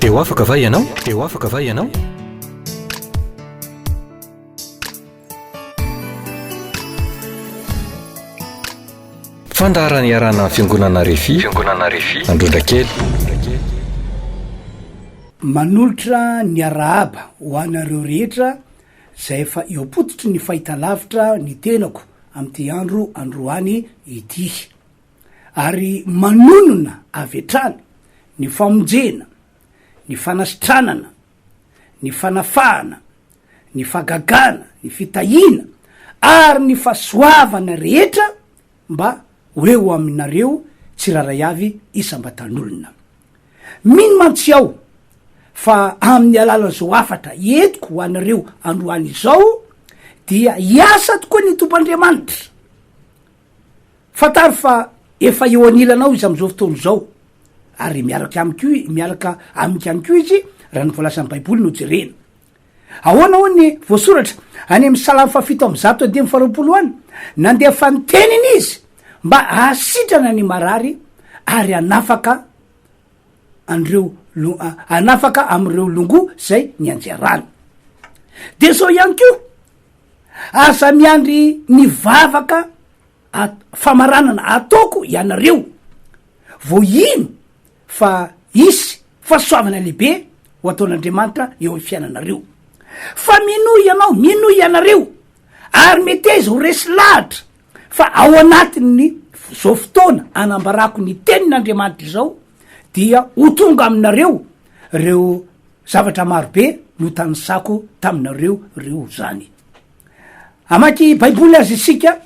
Te ho afaka va ianao? Te ho afaka va ianao? Fandaharana iarahana amin'ny Fiangonana Refi, Fiangonana Refi, Androndrakely. Manolotra ny arahaba ho anareo rehetra izay efa eo am-pototry ny fahitalavitra ny tenako amin'ity andro androany ity. Ary manonona avy hatrany ny famonjena, ny fanasitranana, ny fanafahana, ny fahagagana, ny fitahiana ary ny fahasoavana rehetra mba ho eo aminareo tsirairay avy isam-batan'olona. Mino mantsy aho fa amin'ny alalan'izao hafatra entiko ho anareo androany izao dia hiasa tokoa ny Tompo Andriamanitra. Fantaro fa efa eo anilanao izy amin'izao fotoana izao ary miaraka amiko miaraka amiko ihany koa izy raha ny voalazan'ny Baiboly no jerena. Ahoana hoy ny voasoratra any amin'ny Salamo fahafito amby zato andininy faharoapolo any? Nandefa ny teniny izy mba hahasitrana ny marary ary hanafaka an'ireo lo- hanafaka amin'ireo longoa izay nianjerany. Dia izao ihany koa, aza miandry ny vavaka at- famaranana ataoko ianareo vao hino fa hisy fahasoavana lehibe ho ataon'Andriamanitra eo amin'ny fiainanareo. Fa minoa ianao, minoa ianareo, ary meteza ho resy lahatra fa ao anatin'ny zao fotoana anambarako ny tenin'Andriamanitra izao dia ho tonga aminareo reo zavatra marobe notanisako taminareo reo zany. Hamaky Baiboly aza isika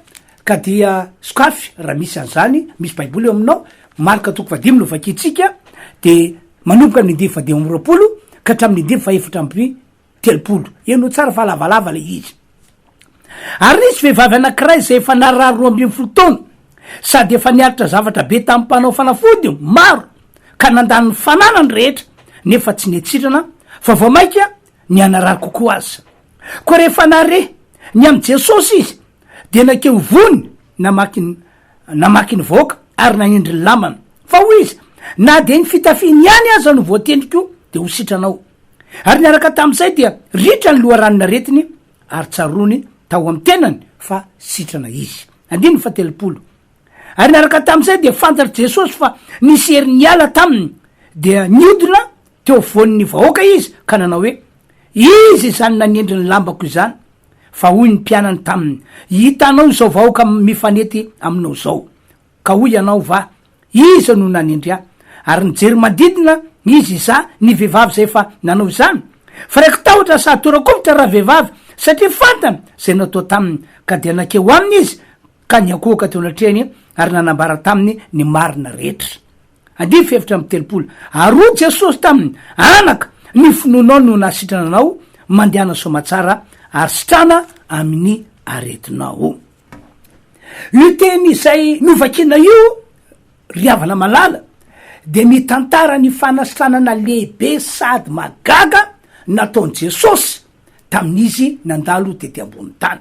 ka dia sokafy raha misy an'izany, misy Baiboly eo aminao, Marka toko fahadimy no vakintsika, de manomboka amin'ny andininy fahadimy amby 20 ka hatramin'ny andininy fahefatra amby telopolo. Henoy tsara fa lavalava ilay izy. Ary nisy vehivavy anankiray izay efa narary 12 taona, sady efa niaritra zavatra be tamin'ny mpanao fanafody maro, ka nandany ny fananany rehetra, nefa tsy niatsirana, fa vao mainka nihanarary kokoa aza. Koa rehefa nahare ny amin'i Jesosy izy, dia nankeo ivony namaky namaky ny vahoaka ary nanindry ny lambany. Fa hoy izy, Na dia ny fitafiany ihany aza no voatendriko, dia ho sitranao. Ary niaraka tamin'izay dia ritra ny loharanon'aretiny ary tsaroany tao amin'ny tenany fa sitrana izy. Andininy fahatelopolo. Ary niaraka tamin'izay dia fantatr'i Jesosy fa nisy hery niala taminy, dia niodina teo afovoan'ny vahoaka izy ka nanao hoe, Iza izany nanendry ny lambako izany? Fa hoy ny mpianany taminy, Hitanao izao vahoaka mifanety aminao izao, ka hoy ianao va, Iza no nanendry ahy? Ary nijery manodidina izy hizaha ny vehivavy izay efa nanao izany. Fa raiki-tahotra sady tora-kovitra ravehivavy, satria fantany izay natao taminy, ka dia nankeo aminy izy ka niankohoka teo anatrehany ary nanambara taminy ny marina rehetra. Andininy fahefatra amby 30. Ary hoy Jesosy taminy, Anaka, ny finoanao no nahasitrana anao, mandehana soamatsara ary sitrana amin'ny aretinao. Io teny izay novakina io, ry havana malala, dia mitantara ny fanasitranana lehibe sady mahagaga nataon'i Jesosy tamin'izy nandalo tety ambony tany.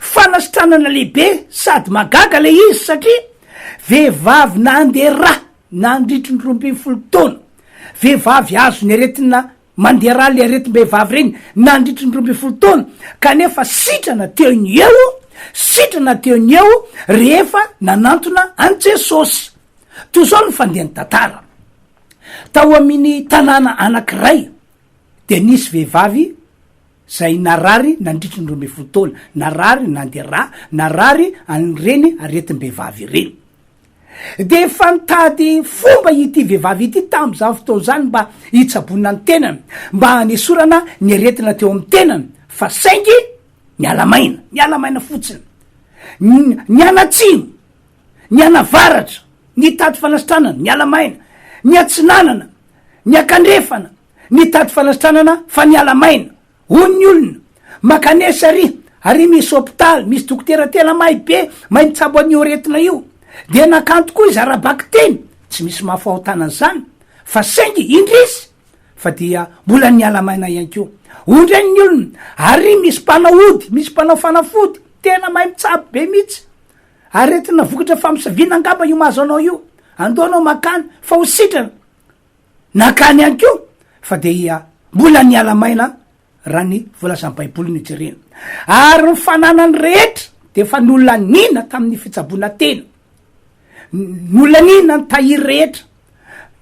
Fanasitranana lehibe sady mahagaga ilay izy satria vehivavy nandeha ra nandritry ny 12 taona, vehivavy azon'ny aretina mandeha ra le aretim-behivavy ireny nandritry ny 12 taona kanefa sitrana teo ny eo, sitrana teo ny eo rehefa nanantona an'i Jesosy. Toy izao ny fandehan'ny tantara. Tao amin'ny tanàna anankiray dia nisy vehivavy zay narary nandritry ny 12 taona, narary nandeha ra, narary an'ireny aretim-behivavy ireny. Dia efa nitady fomba ity vehivavy ity tamin'izany fotoana izany mba hitsaboana ny tenany, mba hanesorana ny aretina teo amin'ny tenany, fa saingy niala maina, niala maina fotsiny. Nianatsimo, nianavaratra, nitady fanasitranana, niala maina, niatsinanana, niakandrefana, Nitady fanasitranana fa niala maina, hoy ny olona. Mankanesa ary, ary misy hopitaly, misy dokotera tena mahay be, mahay mitsabo an'io aretina io. Dia nankany tokoa izy ara-bakiteny, tsy misy maha fahotana an'izany, fa saingy indrisy fa dia mbola niala maina ihany koa. Hoy indray ny olona, ary misy mpanao ody, misy mpanao fanafody, tena mahay mitsabo be mihitsy. Aretina vokatra famosaviana angamba io mahazo anao io, andao anao mankany fa ho sitrana. Nankany ihany koa. Fa dia mbola niala maina raha ny voalazan'ny Baiboly no jerena. Ary ny fananany rehetra dia efa nolaniana tamin'ny fitsaboana tena. Nolaniana ny tahiry rehetra.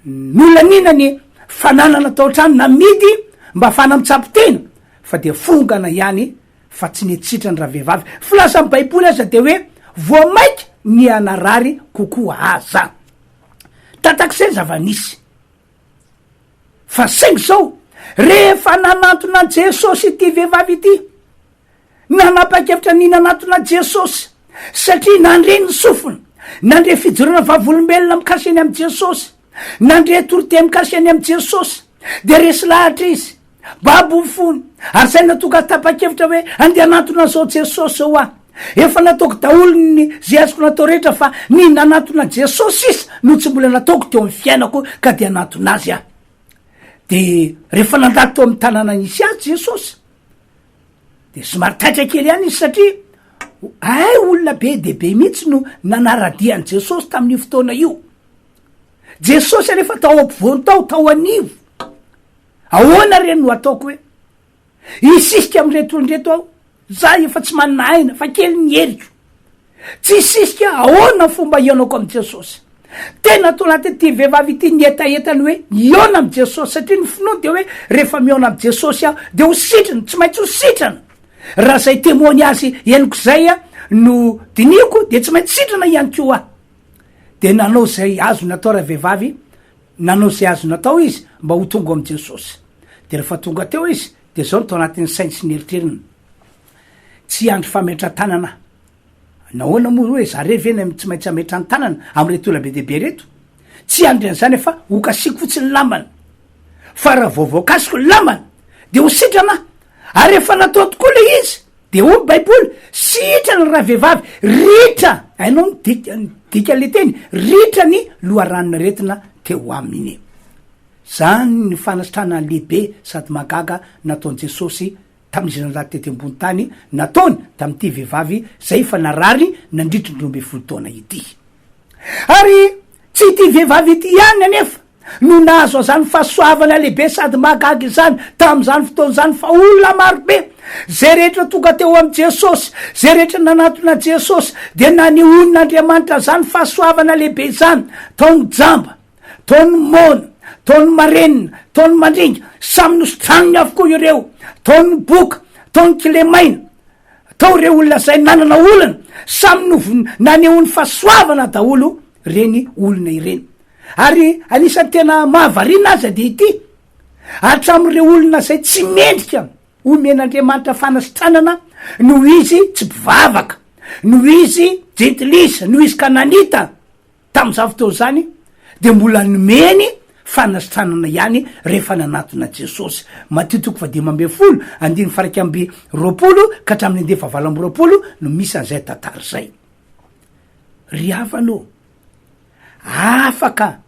Nolaniana ny fananana tao an-trano namidy mba hahafahana mitsabo tena fa dia fongana ihany fa tsy nety sitrany ravehivavy. Filazan'ny Baiboly aza dia hoe vao mainka niha-narary kokoa aza. Tatak'izay ny zava-nisy. Fa saingy izao, rehefa nanantona an'i Jesosy ity vehivavy ity, nanapa-kevitra ny nanatona an'i Jesosy, satria nandre ny sofiny, nandre fijoroana vavolombelona mikasika ny amin'i Jesosy, nandre toriteny mikasika ny amin'i Jesosy, dia resy lahatra izy, babo ny fony, ary izay nahatonga azy tapa-kevitra hoe andeha hanantona an'izao Jesosy izao aho. Efa nataoko daholo ny ze azoko natao rehetra fa ny nanantona an'i Jesosy sisa no tsy mbola nataoko teo amin'ny fiainako ka dia hanantona azy aho. De rehefa nandalo teo amin'ny tanàna nisy azy Jesosy de somary taitra kely ihany izy satria hay olona be dia be mihitsy no nanara-dia an'i Jesosy tamin'io fotoana io. Jesosy anefa tao ampovoany tao, tao anivo. Ahoana re no ataoko hoe Hisisika amin'ireto olona ireto aho, za efa tsy manana aina fa kely ny heriko. Tsy hisisika, ahoana ny fomba hihaonako amin'i Jesosy? Tena tao anatin'ity vehivavy ity ny hetahetany hoe hihaona amin'i Jesosy, satria ny finoany dia hoe rehefa mihaona amin'i Jesosy aho dia ho sitrana, tsy maintsy ho sitrana. Raha izay témoignage henoko izay no dinihiko dia tsy maintsy sitrana ihany koa aho. Dia nanao izay azony natao ravehivavy, Nanao izay azo natao izy mba ho tonga ao amin'i Jesosy. Dia rehefa tonga teo izy, dia izao no tao anatin'ny sainy sy ny eritreriny, Tsy hiandry fametran-tanana aho. Nahoana moa hoe za re ve no tsy maintsy hametran-tanana amin'ireto olona be dia be ireto? Tsy hiandry an'izany aho fa hokasiko fotsiny ny lambany. Fa raha vao voakasiko ny lambany, dia ho sitrana aho. Ary efa natao tokoa ilay izy. Dia hoy ny Baiboly, sitrana ravehivavy, ritra, hainao ny dika, ny dikan'ilay teny, ritra ny loharanon'aretina teo aminy. Izany ny fanasitrana lehibe sady mahagaga nataon'i Jesosy tamin'izy nandalo tety ambony tany, nataony tamin'ity vehivavy izay efa narary nandritry ny 12 taona ity. Ary tsy ity vehivavy ity ihany anefa no nahazo an'izany fahasoavana lehibe sady mahagaga izany tamin'izany fotoana izany fa olona marobe, izay rehetra tonga teo amin'i Jesosy, izay rehetra nanatona an'i Jesosy dia nanehoan'Andriamanitra izany fahasoavana lehibe izany, tao ny jamba, tao ny moana, tao ny marenina, tao ny mandringa, samy nositraniny avokoa ireo, tao ny boka, tao ny kilemaina, Tao ireo olona izay nanana olana, samy novon nanehoany fahasoavana daholo ireny olona ireny. Ary anisan'ny tena mahavariana aza dia ity, hatramin'ireo olona izay tsy mendrika omen'Andriamanitra fanasitranana noho izy tsy mpivavaka, noho izy jentilisa, noho izy kananita, Tamin'izany fotoana izany dia mbola nomeny fanasitranana ihany rehefa nanatona Jesosy. Matio toko fahadimy ambin'ny folo, andininy faha-21 ka hatramin'ny andininy faha-28 no misy an'izay tantara izay. Ry havana ô, afaka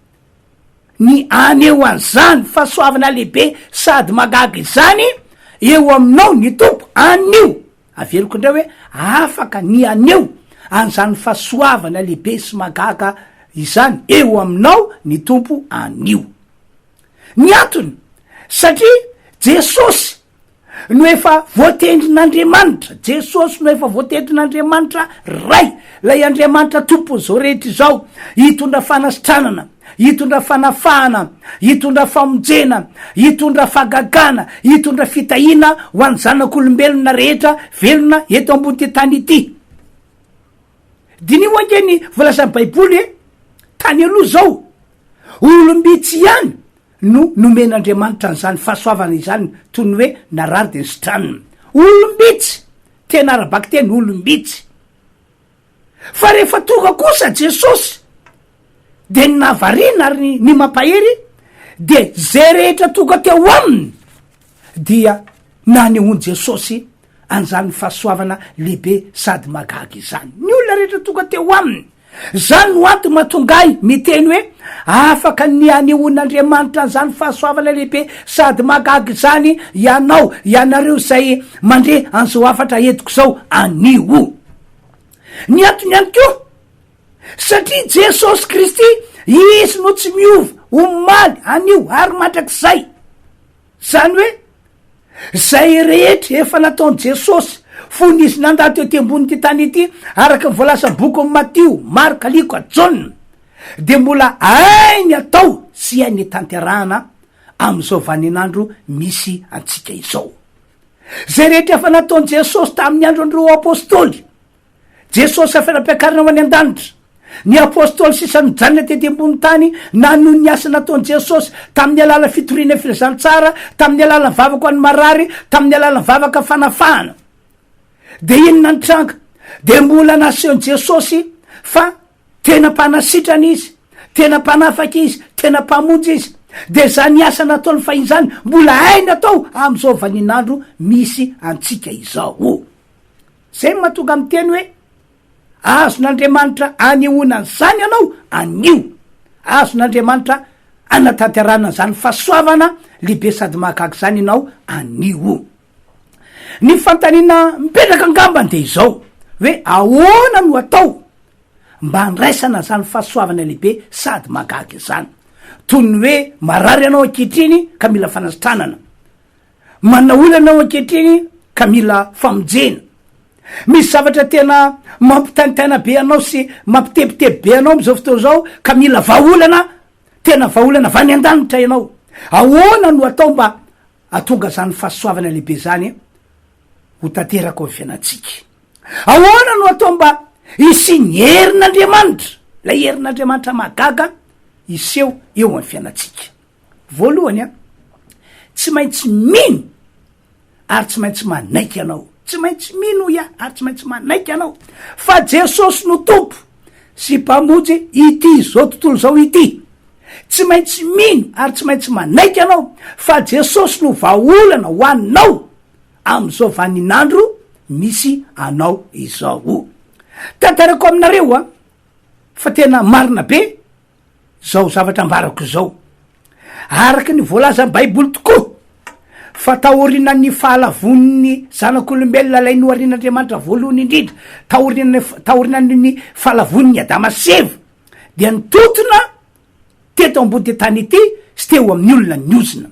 ny haneho an'izany fahasoavana lehibe sady mahagaga izany eo aminao ny Tompo anio. Averiko indray hoe afaka ny haneho an'izany fahasoavana lehibe sy mahagaga izany eo aminao ny Tompo anio. Ny antony, satria Jesosy no efa voatendrin'Andriamanitra, Jesosy no efa voatendrin'Andriamanitra Ray, ilay Andriamanitra Tompon'izao rehetra izao, hitondra fanasitranana, Hitondra fanafahana, hitondra famonjena, hitondra fahagagana, hitondra fitahiana ho an'ny zanak'olombelona rehetra velona eto ambon'ity tany ity. Diniho ange ny voalazan'ny Baiboly e! Tany aloha izao, olom-bitsy ihany no nomen'Andriamanitra an'izany fahasoavana izany toy ny hoe narary dia nositranina. Olom-bitsy! Tena ara-bakiteny, olom-bitsy. Fa rehefa tonga kosa Jesosy dia ny nahavariana ary ny mampahery dia zay rehetra tonga teo aminy dia nanehoan'i Jesosy an'izany fahasoavana lehibe sady mahagaga izany. Ny olona rehetra tonga teo aminy. Zany no antony mahatonga ahy miteny hoe afaka ny hanehoan'Andriamanitra an'izany fahasoavana lehibe sady mahagaga izany ianao, ianareo izay mandre an'izao hafatra entiko izao anio. Ny antony ihany koa, satria Jesosy Kristy, Izy no tsy miova, omaly, anio, ary mandrakizay. Izany hoe, izay rehetra efa nataon'i Jesosy fony Izy nandalo teo ety ambonin'ity tany ity, araka ny voalazan'ny bokin'i Matio, Marka, Lioka, Jaona, dia mbola hainy atao sy hainy tanterahana amin'izao vaninandro misy antsika izao. Izay rehetra efa nataon'i Jesosy tamin'ny andron'ireo apostoly, Jesosy efa nampiakarina ho any an-danitra. Ny apostoly sisa nijanona tety ambony tany nanohy ny asa nataon'i Jesosy tamin'ny alalan'ny fitoriana ny filazantsara, tamin'ny alalan'ny vavaka ho an'ny marary, tamin'ny alalan'ny vavaka fanafahana. Dia inona ny tranga? Dia mbola nasehon'i Jesosy fa tena mpanasitrana izy, tena mpanafaka izy, tena mpamonjy izy. Dia izany asa nataony fahiny izany mbola hainy atao amin'izao vaninandro misy antsika izao. Zay no mahatonga miteny hoe azon'Andriamanitra anehoana an'izany ianao anio. Azon'Andriamanitra anatanterahana an'izany fahasoavana lehibe sady mahagaga izany ianao anio. Ny fanontaniana mipetraka angambany dia izao hoe ahoana no atao mba handraisana an'izany fahasoavana lehibe sady mahagaga izany? Toy ny hoe marary ianao ankehitriny ka mila fanasitranana. Manana olana aho ankehitriny ka mila famonjena. Misy zavatra tena mampitaintaina be anao sy mampitebiteby be anao amin'izao fotoana izao ka mila vahaolana, tena vahaolana avy any an-danitra ianao. Ahoana no atao mba hahatonga izany fahasoavana lehibe izany ho tanteraka ao amin'ny fiainantsika? Ahoana no atao mba hisian'ny herin'Andriamanitra, ilay herin'Andriamanitra mahagaga hiseho eo amin'ny fiainantsika? Voalohany an, tsy maintsy mino ary tsy maintsy manaiky ianao. Tsy maintsy mino hoy aho ary tsy maintsy manaiky ianao fa Jesosy no Tompo sy Mpamonjy ity izao tontolo izao ity. Tsy maintsy mino ary tsy maintsy manaiky ianao fa Jesosy no vahaolana ho anao amin'izao vaninandro misy anao izao. Tantarako aminareo an, fa tena marina be izao zavatra ambarako izao. Araka ny voalazan'ny Baiboly tokoa fa taorianan'ny fahalavoan'ny zanak'olombelona ilay noharian'Andriamanitra voalohany indrindra, taorian'ny taorianan'ny fahalavoan'ny Adama sy Eva, dia nitontona teto ambony tany ity sy teo amin'ny olona ny ozona.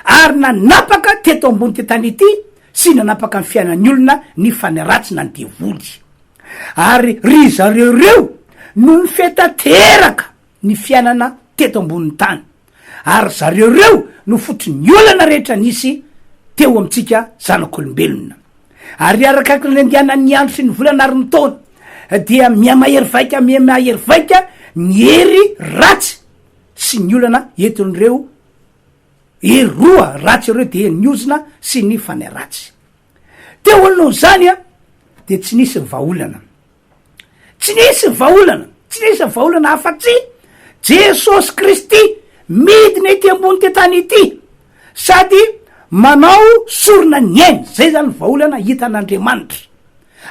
Ary nanapaka teto ambony tany ity sy nanapaka ny fiainan'ny olona ny fanahy ratsy na ny devoly. Ary ry zareo ireo no nifehy tanteraka ny fiainana teto ambonin'ny tany. Ary ry zareo ireo no fototry ny olana rehetra nisy teo amintsika zanak'olombelona. Ary arakaraky ny nandehanan'ny andro sy ny volana ary ny taona, dia mihamahery vaika mihamahery vaika ny hery ratsy sy ny olana entin'ireo hery roa ratsy ireo, dia ny ozona sy ny fanahy ratsy. Teo anoloan'izany dia tsy nisy ny vahaolana. Tsy nisy ny vahaolana, tsy nisy ny vahaolana afa-tsy Jesosy Kristy midina ety ambony ty tany ity sady manao sorona ny ainy. Zay zany ny vahaolana hitan'Andriamanitra.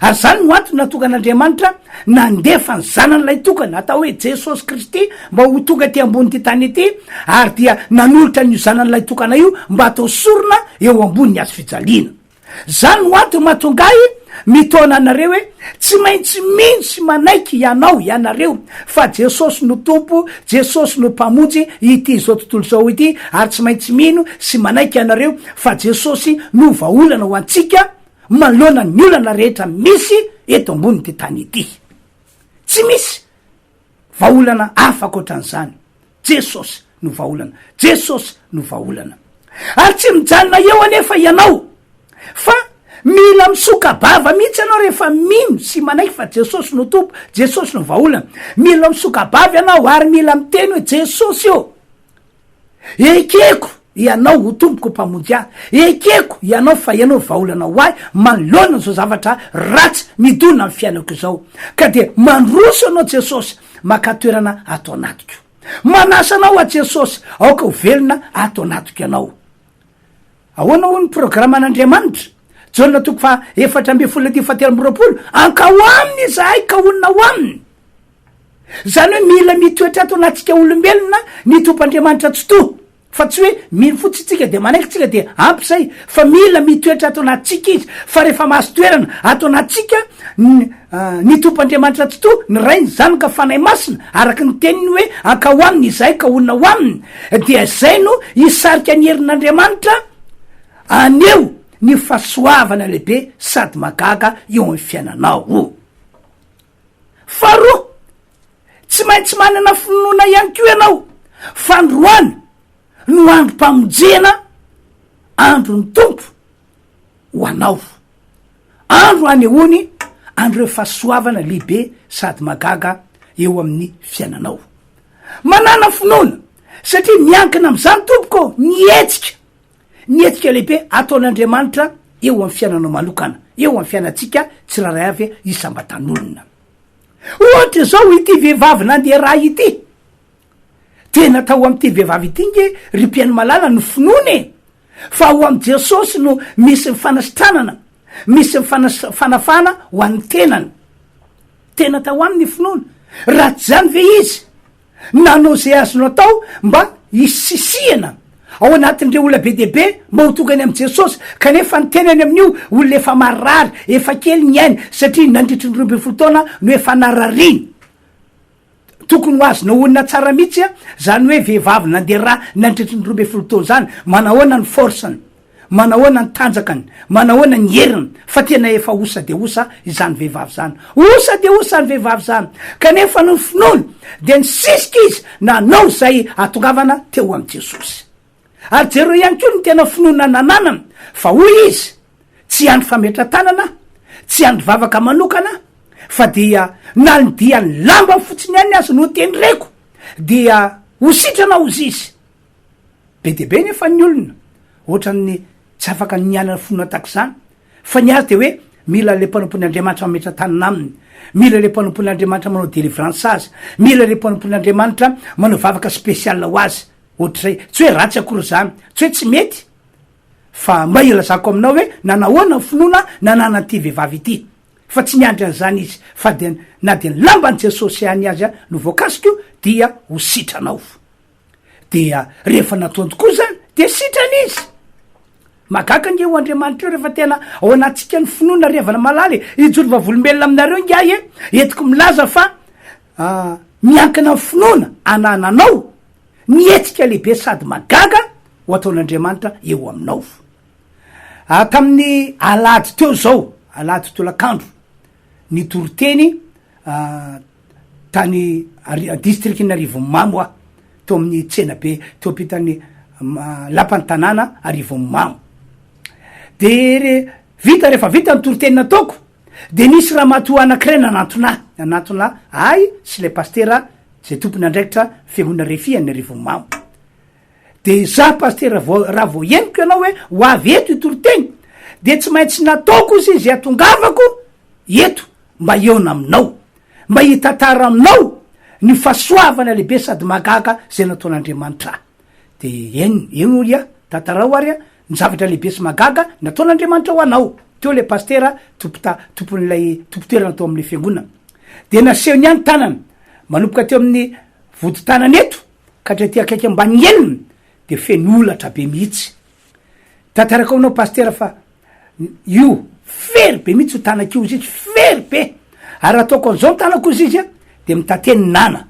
Ary zany no antony nahatonga an'Andriamanitra nandefa ny Zanany lahitokana atao hoe Jesosy Kristy mba ho tonga ety ambonin'ity tany ity, ary dia nanolotra an'io Zanany lahitokana io mba hatao sorona eo ambonin'ny hazo fijaliana. Zany no antony mahatonga ahy mitaona anareo hoe tsy maintsy mino sy manaiky ianao, ianareo, fa Jesosy no Tompo, Jesosy no Mpamonjy ity izao tontolo izao ity, ary tsy maintsy mino sy manaiky ianareo fa Jesosy no vahaolana ho antsika, manoloana ny olana rehetra misy eto ambonin'ity tany ity. Tsy misy vahaolana hafa ankoatran'izany. Jesosy no vahaolana. Jesosy no vahaolana. Ary tsy mijanona eo anefa ianao fa mila misoka-bava mihitsy ianao rehefa mino sy manaiky fa Jesosy no Tompo, Jesosy no vahaolana. Mila misoka-bava ianao ary mila miteny hoe Jesosy ô! Ekeko Ianao ho Tompoko Mpamonjy ahy. Ekeko Ianao fa Ianao vahaolana ho ahy manoloana izao zavatra ratsy midona amin'ny fiainako izao. Ka dia mandroso Ianao Jesosy maka toerana ato anatiko. Manasa Anao aho Jesosy, aoka ho velona ato anatiko Ianao. Ahoana hoy ny programan'Andriamanitra? Jaona toko faha 14 andininy faha 23, Ankao aminy izahay ka honina ao aminy. Izany hoe mila mitoetra ato anatintsika olombelona ny Tompo Andriamanitra Tsitoha, fa tsy hoe mino fotsiny tsika dia manaiky tsika dia ampy izay, fa mila mitoetra ato anatintsika Izy, fa rehefa mahazo toerana ato anatintsika ny ny Tompo Andriamanitra Tsitoha, ny Ray, ny Zanaka, Fanahy Masina, araka ny teniny hoe ankao aminy izahay ka honina ao aminy, dia izay no hisarika ny herin'Andriamanitra. haneho ny fahasoavana lehibe sady mahagaga eo amin'ny fiainanao. Faharoa, tsy maintsy manana finoana ihany koa ianao fa androany no androm-pamonjena, andron'ny Tompo ho anao. Andro hanehoany an'ireo fahasoavana lehibe sady mahagaga eo amin'ny fiainanao. Manàna finoana, satria miankina amin'izany tompoko ny hetsika, ny hetsika lehibe ataon'Andriamanitra eo amin'ny fiainanao manokana, eo amin'ny fiainantsika tsirairay avy isam-batan'olona. Ohatra izao ity vehivavy nandeha rà ity. Tena tao amin'ity vehivavy ity nge ry mpihaino malala ny finoana e! Fa ao amin'i Jesosy no misy ny fanasitranana, misy ny fanafahana ho an'ny tenany. Tena tao aminy ny finoana. Raha tsy izany ve izy nanao izay azony atao mba hisisihana ao anatin'ireo olona be dia be mba ho tonga any amin'i Jesosy, kanefa ny tenany amin'io olona efa marary, efa kely ny ainy, satria nandritry ny 12 taona no efa narariany. Tokony ho azonao honina tsara mihitsy a, zany hoe vehivavy nandeha ra nandritry ny 12 taona zany, manahoana ny force-ny, manahoana ny tanjakany, manahoana ny heriny, fa tena efa osa dia osa izany vehivavy zany, osa dia osa izany vehivavy zany, kanefa noho ny finoany dia nisisika izy nanao izay hahatongavana teo amin'i Jesosy. Ary jereo ihany koa ny tena finoana nananany fa hoy izy, tsy hiandry fametra-tanana aho, tsy hiandry vavaka manokana aho, fa dia na ny dian'ny lamba fotsiny ihany aza no tendreko dia ho sitrana hozy izy. Be dia be nefa ny olona ohatran'ny tsy afaka ny nianana finoana tahaka izany, fa ny azy dia hoe mila ilay mpanompon'Andriamanitra mametra-tanana aminy, mila ilay mpanompon'Andriamanitra manao délivrance azy, mila ilay mpanompon'Andriamanitra manao vavaka spécial ho azy. Ohatr'izay. Tsy hoe ratsy akory izany, tsy hoe tsy mety, fa mba ilazako aminao hoe nanahoana ny finoana nananan'ity vehivavy ity, fa tsy niandry an'izany izy, fa dia na dia ny lamban'i Jesosy ihany aza no voakasiko dia ho sitranao. Dia rehefa nataony tokoa izany dia sitrana izy. Mahagaga ange io Andriamanitra io rehefa tena ao anatintsika ny finoana ry havana malala e. Hijoro vavolombelona aminareo ingahy e, entiko milaza fa miankina amin'ny finoana anananao ny hetsika lehibe sady mahagaga ho ataon'Andriamanitra eo aminao. Tamin'ny alahady teo izao, alahady tolakandro, nitory teny tany distrikan'Arivonimamo aho, teo amin'ny tsenabe teo ampitan'ny lapan'ny tanàna Arivonimamo. De re vita rehefa vita ny toriteny nataoko de nisy ramatoa anankiray nanantona ahy, nanantona ahy sy ilay pasitera zay tompon'andraikitra fiangonana Refi any Arivonimamo. De za pasitera vao raha vao henoko ianao hoe ho avy eto hitoriteny de tsy maintsy nataoko izy izay hatongavako eto mba hihaona aminao, mba hitantara aminao ny fahasoavana lehibe sady mahagaga izay nataon'Andriamanitra ahy. De eny, eny hoy aho, tantarao ary ny zavatra lehibe sy mahagaga nataon'Andriamanitra ho anao. Teo ilay pasitera tompon-ta, tompon'ilay tompon-toerana tao amin'ilay fiangonana. De nasehony ahy ny tanany, manomboka teo amin'ny vodi-tanany eto ka hatraty akaiky ambany helony de feno holatra be mihitsy. Tantarako aminao pasitera fa io fery be mihitsy io tanako io izy izy, fery be, ary raha ataoko an'izao ny tanako izy izy a, de mitate ny nana,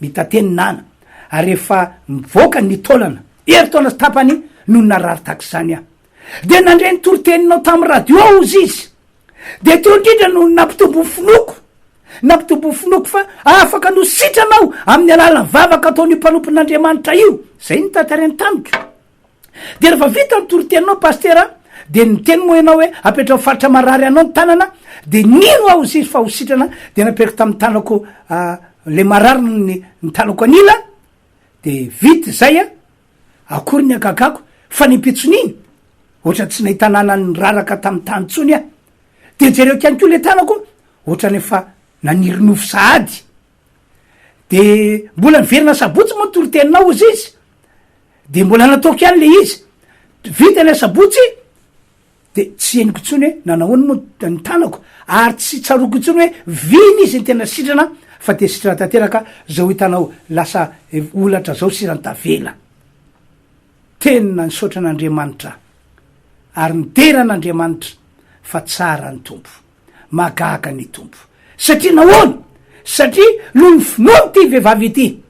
mitate ny nana, ary rehefa mivoaka ny taolana, herintaona sy tapany no narary tahaka izany aho. De nandre ny toriteninao tamin'ny radio aho ozy izy, de teo indrindra no nampitombo ny finoako, nampitombo ny finoako fa afaka no sitrana aho amin'ny alalan'ny vavaka ataon'io mpanompon'Andriamanitra io, zay no tantarainy tamiko. De rehefa vita ny toriteninao pasitera de niteny moa ianao hoe apetraho faritra marary anao ny tanana de nino aho izy fa ho sitrana de napetrako tamin'ny tanako le marary ny ny tanako an'ila de vita izay a akory ny hagagako fa ny ampitson'iny ohatran'ny tsy nahita anana niraraka tamin'ny tany intsony aho de jereo ihany koa le tanako ohatran'ny efa naniry nofo sahady de mbola niverina sabotsy moa ny toriteninao hozy izy De mbola nataoko ihany le izy, vita ny asabotsy de tsy henoko intsony hoe nanahoana moa ny tanako ary tsy tsaroako intsony hoe vina izy ny tena sitrana fa de sitrana tanteraka zao hitanao lasa holatra zao sisa ny tavela. Tena nisaotra an'Andriamanitra ary nidera an'Andriamanitra fa tsara ny Tompo. Mahagaga ny Tompo. Satria nahoana? Satria noho ny finoany ity vehivavy ity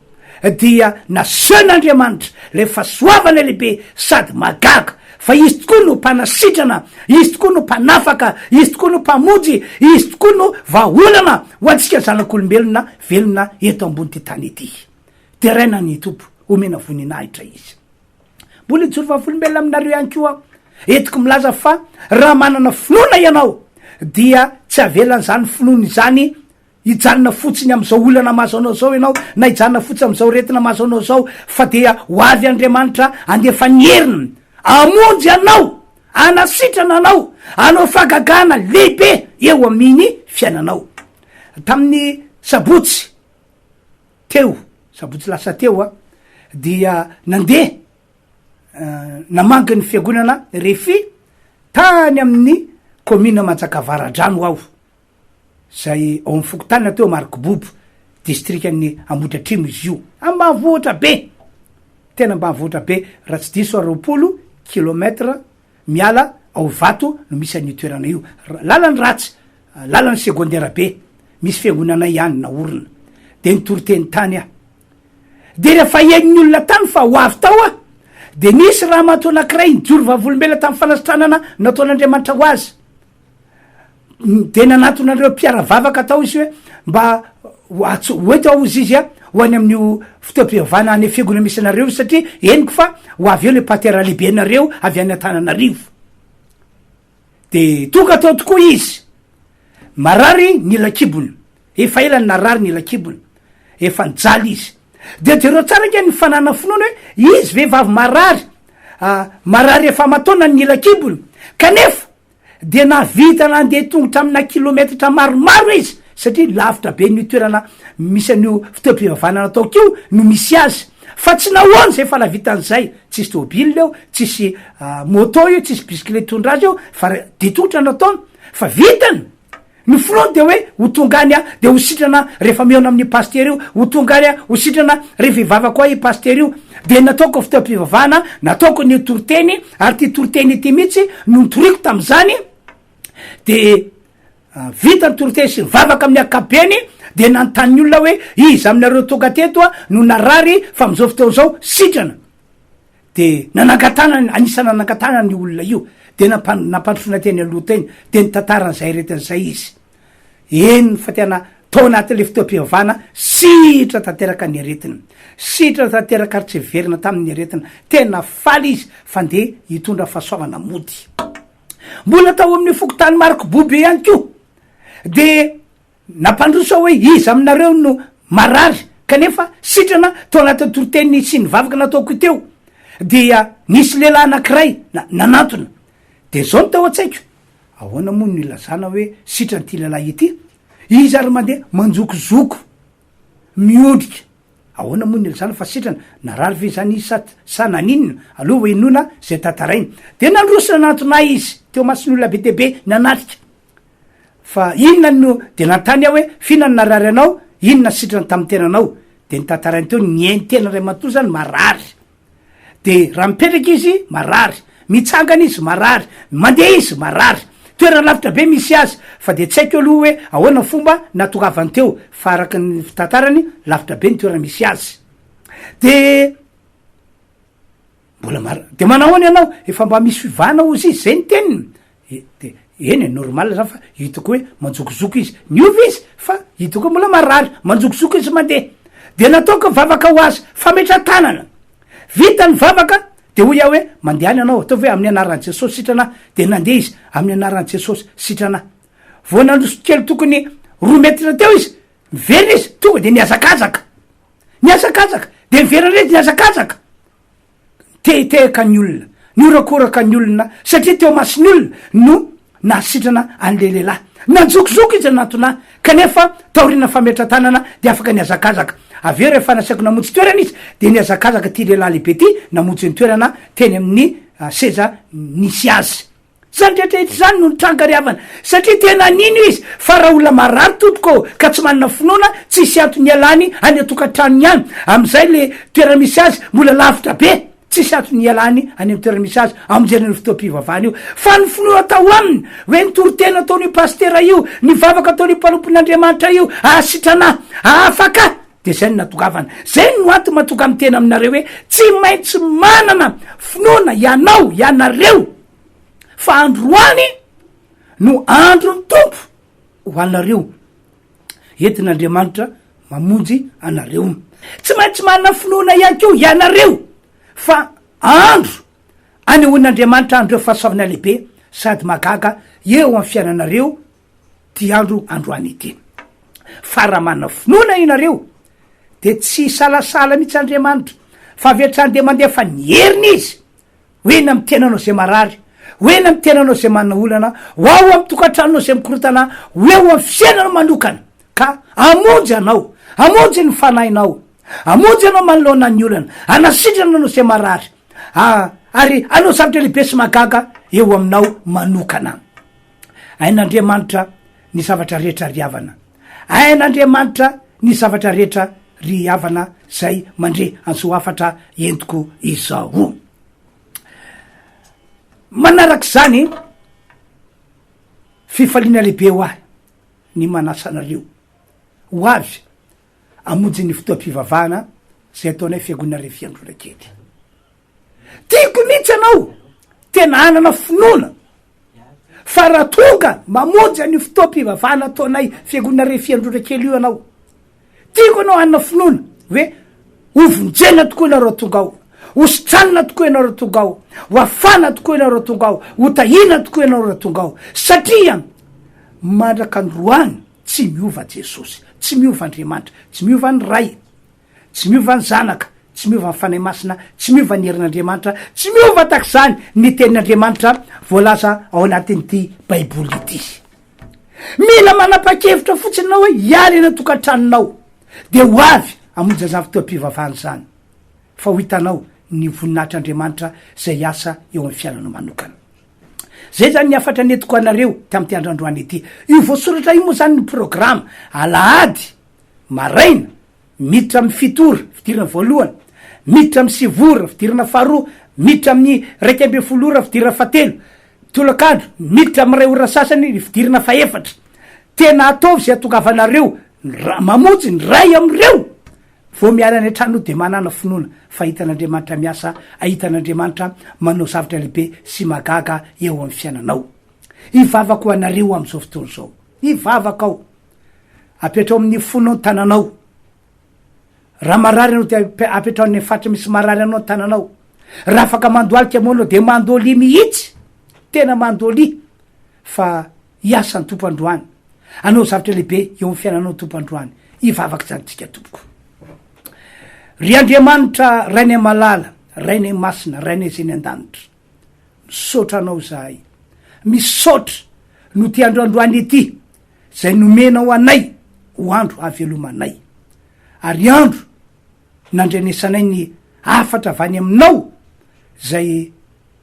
dia nasehon'Andriamanitra ilay fahasoavana lehibe sady mahagaga. fa Izy tokoa no Mpanasitrana, Izy tokoa no Mpanafaka, Izy tokoa no Mpamonjy, Izy tokoa no vahaolana ho antsika zanak'olombelona velona eto ambon'ity tany ity. Deraina ny Tompo, omena voninahitra Izy. Mbola hijoro vavolombelona aminareo ihany koa aho, entiko milaza fa raha manana finoana ianao dia tsy avelan'izany finoana izany Hijanona fotsiny amin'izao olana mahazo anao izao ianao, na hijanona fotsiny amin'izao aretina mahazo anao izao, fa dia ho avy Andriamanitra handefa ny heriny hamonjy anao, hanasitrana anao, hanao fahagagana lehibe eo amin'ny fiainanao. Tamin'ny sabotsy teo, sabotsy lasa teo aho, dia nandeha namangy ny fiangonana Refi tany amin'ny kaominina Manjakavaradrano aho. izay ao amin'ny fokontany atao hoe Marokibobo, distrikan'i Ambohidratrimo izy io. Ambanivohitra be! Tena ambanivohitra be, raha tsy diso aho 20 kilomètre miala ao Ivato no misy an'io toerana io. Lalany ratsy, lalany secondaire be, misy fiangonanay ihany naorina. Dia nitory teny tany aho. Dia rehefa henon'ny olona tany fa ho avy tao aho, dia nisy ramatoa anankiray nijoro vavolombelona tamin'ny fanasitranana nataon'Andriamanitra ho azy. Dia nanatona an'ireo mpiara-vavaka tao izy hoe mba ho atso- ho eto aho hozy izy a, ho any amin'io fotoam-pivavahana any fiangonana misy anareo io satria henoko fa ho avy eo le patera lehibenareo avy any Antananarivo. De tonga tao tokoa izy. Marary ny ila-kibony. Efa ela ny narary ny ila-kibony. Efa nijaly izy. Dia jereo tsara ange ny fananana finoana hoe izy vehivavy marary, marary efa aman-taonany ny ila-kibony kanefa dia nahavita nandeha tongotra amina kilometatra maromaro izy satria lavitra be ny toerana misy an'io fotoam-pivavahana nataoko io no misy azy fa tsy nahoana izay fa nahavita an'izay, tsisy tôbila eo, tsisy moto io, tsisy bisikilety hitondra azy eo fa dia tongotra no ataony fa vitany. Ny finoany dia hoe ho tonga any aho dia ho sitrana rehefa mihaona amin'io pasitera io, ho tonga any aho ho sitrana rehefa hivavaka ho ahy io pasitera io. Dia nataoko fotoam-pivavahana, nataoko ny toriteny, ary ity toriteny ity mihitsy no notoriko tamin'izany, dia vita ny toriteny sy ny vavaka amin'ny ankapobeny, dia nanontany ny olona hoe iza aminareo tonga teto no narary fa amin'izao fotoana izao sitrana. De nanangan-tanana, anisan'ny nanangan-tanana io olona io, de nampa- nampandrosoina teny aloha teny, de nitantara an'izay aretina izay izy. Eny fa tena tao anatin'le fotoam-pivavahana, sitrana tanteraka ny aretina. Sitrana tanteraka ary tsy niverina taminy ny aretina. Tena faly izy fa ndeha hitondra fahasoavana mody. Mbola tao amin'io fokontany Marokibobo io ihany koa, de Nampandroso aho hoe iza aminareo no marary kanefa sitrana tao anatin'ny toriteny sy ny vavaka nataoko teo dia nisy lehilahy anankiray nanantona dia zao no tao an-tsaiko ahoana moa no ilazana hoe sitrana ity lehilahy ity izy ary mandeha manjokozoko miondrika ahoana moa no ilazana fa sitrana narary ve izany izy sa sa naninona aloha ho henoina izay tantarainy dia nandroso nanantona ahy izy teo imason'ny olona be dia be nanatrika Fa inona no, dia nanontany aho hoe, f'inona no narary anao, inona sitrana tamin'ny tenanao? Dia notantarainy teo ny ainy tena iray manontolo izany marary. Dia raha mipetraka izy, marary, mitsangana izy, marary, mandeha izy, marary. Toerana lavitra be misy azy, fa dia tsy haiko aloha hoe ahoana ny fomba nahatongavany teo, fa araka ny fitantarany, lavitra be ny toerana misy azy. Dia. Mbola marina. De manahoana ianao? Efa mba misy fivahana hozy izy, zay ny teniny. E, de eny e, normal zany fa hitako hoe manjokozoko izy. Niova izy fa hitako hoe mbola marary, manjokozoko izy mandeha. De nataoko vavaka ho azy, fametra-tanana. Vita ny vavaka, de hoy aho hoe mandehana ianao, ataovy hoe amin'ny anaran'i Jesosy sitrana aho. De nandeha izy, amin'ny anaran'i Jesosy sitrana aho. Vao nandroso kely tokony roa metatra teo izy, niverina izy, tonga de nihazakazaka. Nihazakazaka, de niverina indray izy nihazakazaka. Nitehitehaka ny olona, nihorakoraka ny olona, satria teo imason'ny olona no nahasitrana an'ilay lehilahy. Nanjokozoko izy nanatona ahy, kanefa taorian'ny fametra-tanana dia afaka nihazakazaka. Avy eo rehefa nasaiko namonjy toerana izy, dia nihazakazaka ity lehilahy lehibe ity namonjy ny toerana teny amin'ny seza nisy azy. Izany rehetra rehetra izany no nitranga ry havana, satria tena nino izy fa raha olona marary tompoko ô, ka tsy manana finoana, tsisy antony hialany any an-tokantranony any, amin'izay le toerana misy azy mbola lavitra be, tsisy antony hialany any amin'ny toerana misy azy hamonjena an'io fotoam-pivavahana io, fa ny finoana tao aminy, hoe ny toriteny nataon'io pasitera io, ny vavaka ataon'io mpanompon'Andriamanitra io, hahasitrana ahy, hahafaka ahy. De zay no natongavana. Zay no antony mahatonga miteny aminareo hoe tsy maintsy manana finoana ianao, ianareo, fa androany no andron'ny Tompo ho anareo. Entin'Andriamanitra mamonjy anareo. Tsy maintsy manana finoana ihany koa ianareo fa andro anehoan'Andriamanitra an'ireo fahasoavana lehibe sady mahagaga eo amin'ny fiainanareo ty andro androany ity. Fa raha manana finoana ianareo de tsy hisalasala mihitsy Andriamanitra fa avy hatrany de mandefa ny heriny Izy ho eny amin'ny tenanao izay marary, ho eny amin'ny tenanao izay manana olana, ho ao amin'ny tokantranonao izay mikorotana, ho eo amin'ny fiainanao manokana ka hamonjy anao, hamonjy ny fanahinao, hamonjy anao manoloana ny olana, hanasitrana anao izay marary, ary hanao zavatra lehibe sy mahagaga eo aminao manokana. Hain'Andriamanitra ny zavatra rehetra ry havana. Hain'Andriamanitra ny zavatra rehetra ry havana zay mandre an'izao hafatra entiko izao. Manarak'izany, fifaliana lehibe ho ahy ny manasa anareo ho avy hamonjy ny fotoam-pivavahana zay ataonay Fiangonana Refiandrona kely. Tiako mihitsy ianao tena hanana finoana fa raha tonga mamonjy an'io fotoam-pivavahana ataonay fiangonana Refiandrora kely io ianao, tiako ianao hanana finoana hoe hovonjena tokoa ianao raha tonga ao, hositranina tokoa ianao raha tonga ao, ho afana tokoa ianao raha tonga ao, ho tahiana tokoa ianao raha tonga ao, satria mandraka androany tsy miova Jesosy, tsy miova Andriamanitra, tsy miova ny Ray. Tsy miova ny Zanaka, tsy miova ny Fanahy Masina, tsy miova ny herin'Andriamanitra, tsy miova tahaka izany ny Tenin'Andriamanitra voalaza ao anatin'ity Baiboly ity. Mila manapa-kevitra fotsiny ianao hoe hiala eny an-tokantranonao, dia ho avy hamonjy an'izany fotoam-pivavahana izany, fa ho hitanao ny voninahitr'Andriamanitra izay hiasa eo amin'ny fiainanao manokana. Zay zany ny hafatra nentiko anareo tamin'ity andro androany ity. Io voasoratra io moa zany ny programa alahady maraina Miditra amin'ny fito ora, fidirana voalohany, miditra amin'ny sivy ora, fidirana faharoa, miditra amin'ny 11 ora, fidirana fahatelo, tolakandro, miditra amin'ny iray ora sasany ny fidirana fahefatra. Tena ataovy izay hahatongavanareo mamonjy ny iray amin'ireo vao miala any an-trano dia manàna finoana fa hitan'Andriamanitra miasa, ahitan'Andriamanitra manao zavatra lehibe sy mahagaga eo amin'ny fiainanao. Hivavaka ho anareo amin'izao fotoana izao. Hivavaka aho. Apetrao amin'ny fonao ny tananao. Raha marary ianao dia apetrao any amin'ny faritra misy marary anao ny tananao. Raha afaka mandohalika moa anao dia mandolia mihitsy. Tena mandolia fa hiasa ny Tompo androany. Hanao zavatra lehibe eo amin'ny fiainanao ny Tompo androany. Hivavaka izany tsika tompoko. Ry Andriamanitra Rainay malala, Rainay masina, Rainay izay any an-danitra. Misaotra anao izahay. Misaotra noho ity andro androany ity izay nomenao anay ho andro hahavelomanay. Ary andro nandrenesanay ny hafatra avy any aminao izay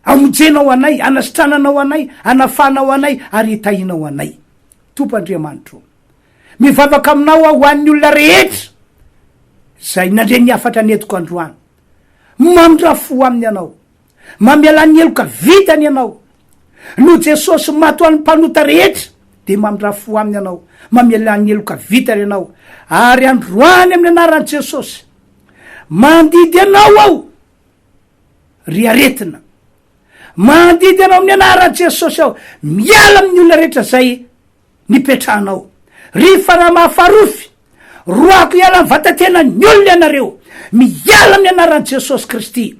hamonjenao anay, hanasitrananao anay, hanafahanao anay ary hitahianao anay. Tompo Andriamanitro, mivavaka aminao aho ho an'ny olona rehetra izay nandre ny hafatra nentiko androany. Mamindrà fo aminy ianao. Mamelà ny heloka vitany ianao. Noho Jesosy maty ho an'ny mpanota rehetra, dia mamindrà fo aminy ianao. Mamelà ny heloka vitany ianao. Ary androany amin'ny anaran'i Jesosy, mandidy anao aho, ry aretina. Mandidy anao amin'ny anaran'i Jesosy aho, miala amin'ny olona rehetra izay nipetrahanao. Ry fanahy mahafarofy, roahako hiala amin'ny vatatenan'ny olona ianareo. Miala amin'ny anaran'i Jesosy Kristy.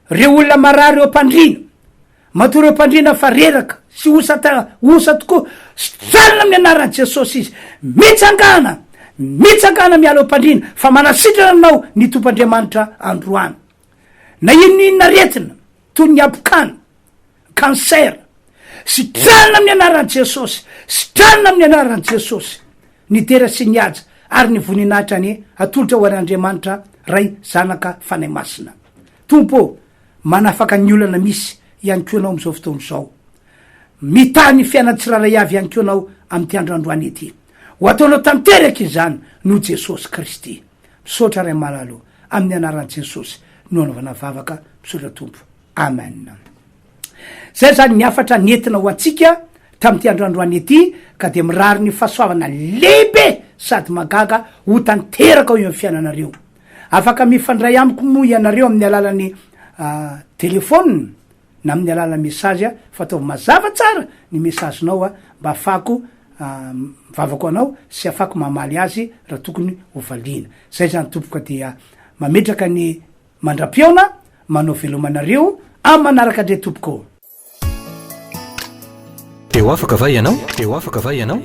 Reo olona marary eo am-pandriana, matory eo am-pandriana fa reraka sy osa ta osa tokoa, sitranina amin'ny anaran'i Jesosy izy. Mitsangàna, mitsangàna miala eo am-pandriana fa manasitrana anao ny Tompo Andriamanitra androany. Na inona inona aretina, toy ny habokana, cancer, sitranina amin'ny anaran'i Jesosy, sitranina amin'ny anaran'i Jesosy. Ny dera sy ny haja ary ny voninahitra anie atolotra ho an'Andriamanitra Ray, Zanaka, Fanahy Masina. Tompo ô, manafaka ny olana misy ihany koa Ianao amin'izao fotoana izao. Mitaha ny fiainan'ny tsirairay avy ihany koa Ianao amin'ity andro androany ity. Ho ataonao tanteraka izany noho Jesosy Kristy. Misaotra Ray malala ô, amin'ny anaran'i Jesosy no anaovana vavaka, misaotra Tompo. Amen. Zay zany ny hafatra nentina ho antsika tamin'ity andro androany ity ka dia mirary ny fahasoavana lehibe. sady mahagaga ho tanteraka eo amin'ny fiainanareo. Afaka mifandray amiko moa ianareo amin'ny alalan'ny telephone na amin'ny alalan'ny message fa ataovy mazava tsara ny message-nao mba afako mivavaka ho anao sy afako mamaly azy raha tokony ho valiana. Zay zany tompoko dia mametraka ny mandra-pihaona, manao veloma anareo amin'ny manaraka indray tompoko ô. Dia ho afaka va ianao? Dia ho afaka va ianao?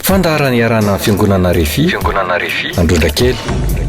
Fandaharana iarahana amin'ny Fiangonana Refi, Fiangonana Refi, Androndrakely.